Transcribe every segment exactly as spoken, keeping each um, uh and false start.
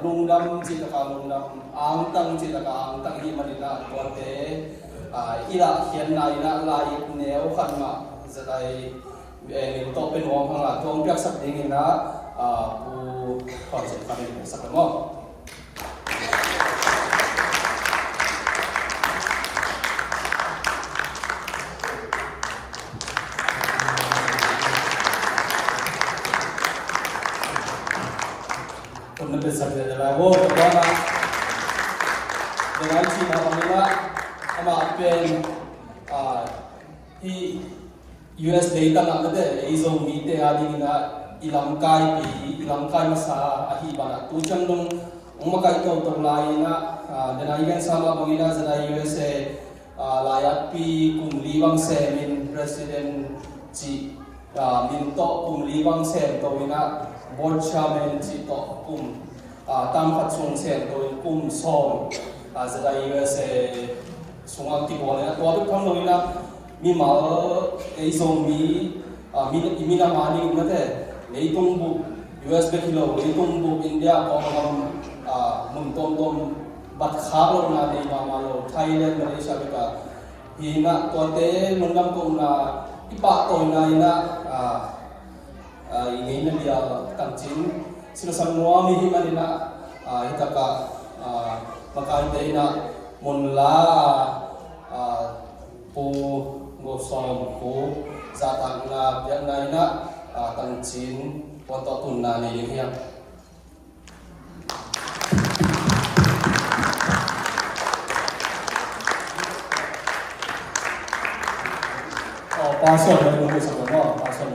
Lungdam cih takah lungdam, angtang cih takah angtang ahih manin ah tuate, ah, i lahkhiatna in ah lai-it neu khat mah ZI, eh, Min tawh pia nuam hang a, tua hong piaksak dingin ah, ah, Pu Thuan Cin Khan in piaksak le maw. Tun na piaksak le la wo, tua na. Tua na i cih mah bangin ah, amah pen, ah, hih U S Day tangah mate, ei Zomite a dingin ah i lamkai pi, i lamkai masa ahih banah tu ciang dong hong makaih toto lai-in ah, ah, tua na i gensa mah bangin ah ZI U S A, ah, lai-atpi kum li bang semin president cih, ah, min tawh kum li bang sem to in ah board chairman cih tawh kum, ah, tam khat sung sem to in kum sawm, ah, ZI U S A sungah kibawl in ah tua bek tham lo in ah mimal ei Zomi, ah, mi, i minam a dingin mate, leitung bup, U S bek hi lo, leitung bup India kawmkal, ah, mun tuamtuam bat khak lohna nei mahmah lo, Thailand, Malaysia bek a hi in ah tuate lungdam kohna i pahtawina in ah, ah, ah, i ngeina lial tangcin silsak nuam i hih manin ah, ah, hi takah, ah, makaite in ah mun la, ah, Pu Go Sawm Khup zahtakna piakna in ah, ah, tangcin puan tawh tunna nei ding hiam? Oh, pastor, pastor, pastor.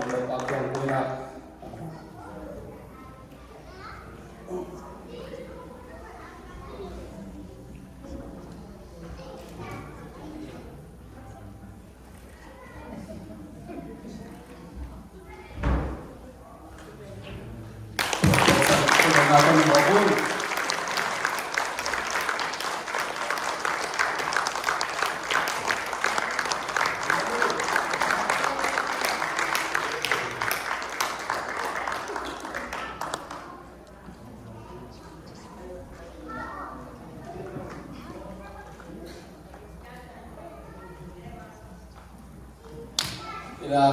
Ina,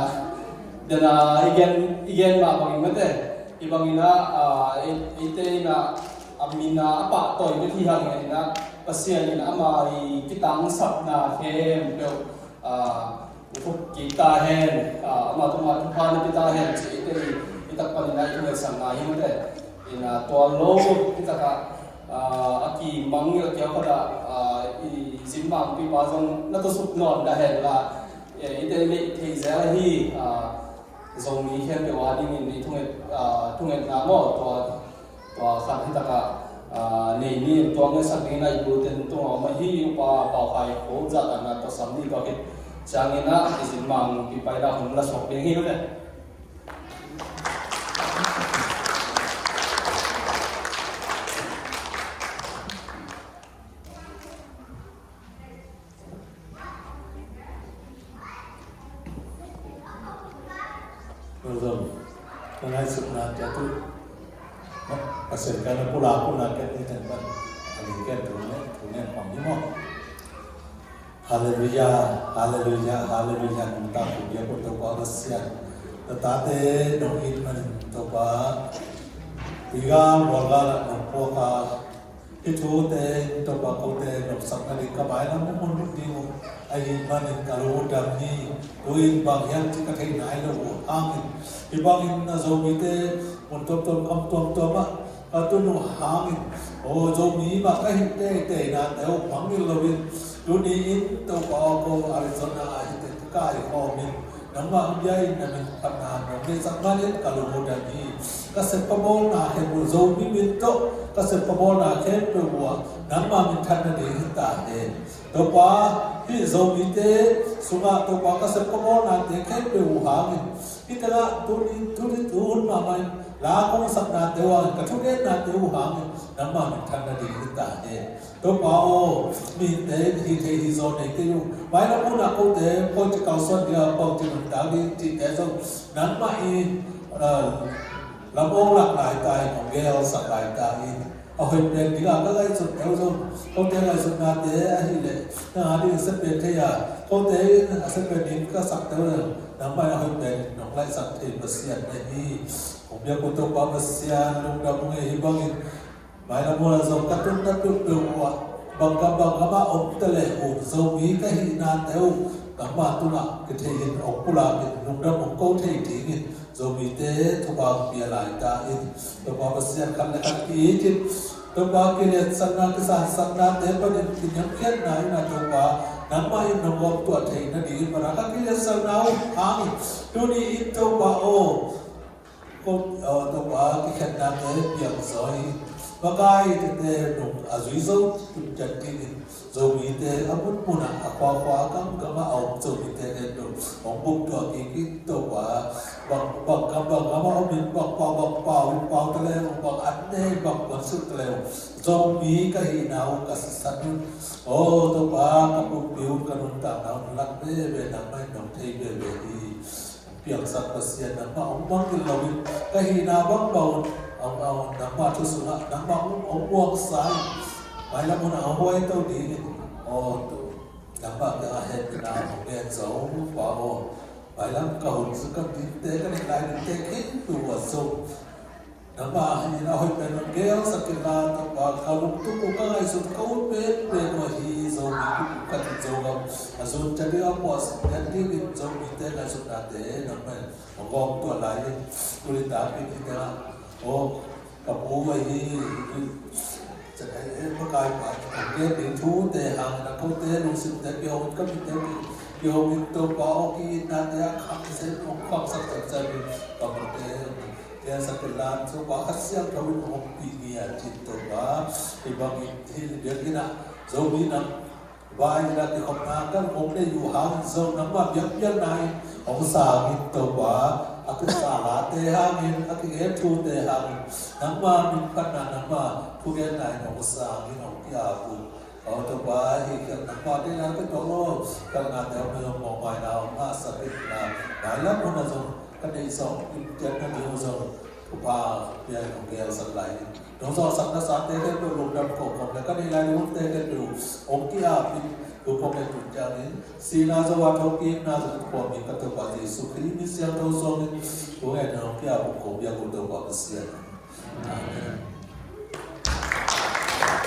dena i gen, i gen mah bangin mate, i bangin ah, ah, i, ite in ah, a min ah a pahtawi bek hi hang ina, Pasian in ama i kitangsapna khempeuh, ah, i thuk kik ta hen, ah, ama tungah thupha na pia ta hen, ci ite i, i tak panin ah i thungetsak ngai hi mate. Ina tua lo, hi takah, ah, a kimang a kiau khat ah, ah, i zinmangpipa zong na tusuk nawn dah hen la. Eh, i te leh thei zel ahi, ah, Zomi khempeuh a dingin i thunget, ah, thungetna maw, tua, tua khat hi takah, ah, nei ni, tua ngetsak dingin ah i bulletin tungah om ahi, Upa Pau Khai Kho zahtakna tawh sam ni tua khit ciangin ah i zinmangpipa in ah hong la suak ding hi mate. Welcome. Ka ngaihsutna tua tu. Pasian ka na pulak pulak ken ni ten pan. Ani ken tu ne, tu ne pang ni mo. Halleluiah, halleluiah, halleluiah. Nong takhu biak uh Topa Pasian, na tate nong it manin Topa, tui gal rual gal ah nong puak a, hih thute in Topa kote nopsakna ding ka mailam hong hun lut ding uh ahih manin ka lungdam hi. Tu-in bang hiam cih ka thei nai lo uh hangin, hih bangin na Zomite mun tuamtuam kham tuamtuam ah ka tun uh hangin, aw, Zomi mah ka hih teitei nate uh mangngilh loin, tuni in Topa aw, ko Arizona ah hihte ka kaikhawm in, nangmah hong bia in na min phatna hong neihsak manin ka lungdam hi. Ka sep ka bawlna khempeuh Zomi min tawh ka sep ka bawlna khempeuh uh ah nangmah minthanna ding hi ta hen. Topa, hih Zomite sungah Topa ka sep ka bawlnate khempeuh uh hangin, hih tengah tuni, tuni tu hun mahmah in la kong saknate uh hangin, ka thungetnate uh hangin nangmah minthanna ding hi ta hen. Topa aw, mihingte in hih thei hih zaw nei kei uh. Mailam hunah kote political suan ding a, political nuntak ding cihte zong nangmah in, ah, lam ong lak lai ta in, hong gelsak lai ta in. A hoih pen ding a ka ngaihsut teu zong, kote ngaihsutnate ahih leh nang a ding a seppen thei a, kote in a seppen ding ka sak teu zong, nangmah in a hoih pen nong laihsak thei Pasian na hi. Hong biak uh Topa Pasian, lungdam ung ei. Hih bangin mailam hun ah zong ka tunna peuhpeuh uh ah, bang gam bang gam ah om ta leh uh, Zomi ka hihna teu nangmah tungah kithei in, hong pulak in, lungdam hong ko thei dingin Zomite thupha pia lai ta in. Topa Pasian, khat le khat ki-it in, Topa kiliatsakna, kisansaknate panin kiniamkhiatna in ah Topa, nangmah in nong gawmtuah theih nadingin, mana ka kiliatsakna uh hangin tuni in Topa aw, ko, aw, Topa kikhenna te piang zaw hi. Makai tete nong a zui zo tun jan dingin, Zomite a munmun ah, a khuakhua, a gamgam ah a om Zomite te nong hong bumtuah kik in Topa. Bang, bang gam bang gam ah om in, bang pau bang pau in pau ta leh uh, bang an ne in bang kuan silh ta leh uh, Zomi ka hihna uh ka sisan un. Aw Topa, ka pumpi un, ka nuntakna un lak veve, nangmah in nong thei veve hi. Piangsak Pasian, nangmah hong mangngilh loin ka hihna bangbang un, hong, hong, nangmah thu sungah nangmah hong, hong muangsa in, mailam hun ah hong huaito dingin, aw, tu, nangmah kiangah hehpihna hong ngen zaw, Pa aw. Mailam ka hun sung, ka dingte, ka neih lai dingte khempeuh uh ah zong nangmah in a hoih pen hong gelsak inla, Topa, ka lungtum uh, ka ngaihsut ka ut penpen uh ahi Zomi, ka thin Zogam a zun ciat ding a puahsak dingin Zomite ngaihsutnate nangmah in hong gawmtuah lai in. Tuni takin hih tengah, aw, ka pu ahi, Makai pa, hong gen ding thute hangin, a kote lungsimte kihong in, ka mite kihong in, Topa aw, ki-itnate a khang sen hong khangsak ciatciat in, ka mite Piangsak pen la, Topa Kha Siangtho in hong ompih ni a cin Topa. Hih bangin hih biakinn ah Zomi Nam vai in a kikhopna kan hong nei uh hangin zong nangmah biakpiakna in hong sang in Topa. A kisa late hangin, a kigen thute hangin nangmah min phatna, nangmah thugenna in hong sang in hong ki-ap uh. Aw Topa, hih khialhna pate na ka tuak lo, khialhnate om lo, mawhmaina om, a sakitna mailam hun ah zong ka neih sawm in, kiatna ding uh zong thupha pia in hong gelsak lai in. Nong zawhsak nasate khempeuh, lungdam kohkhop le ka neih lai ding hunte khempeuh hong ki-ap in, tu pawng le tun ciangin sihna zo a thokikna zong khuami ka Topa Jesuh Khrih min siangtho suangin thu ngen in hong ki-ap uh, ko biak uh Topa Pasian. Amen.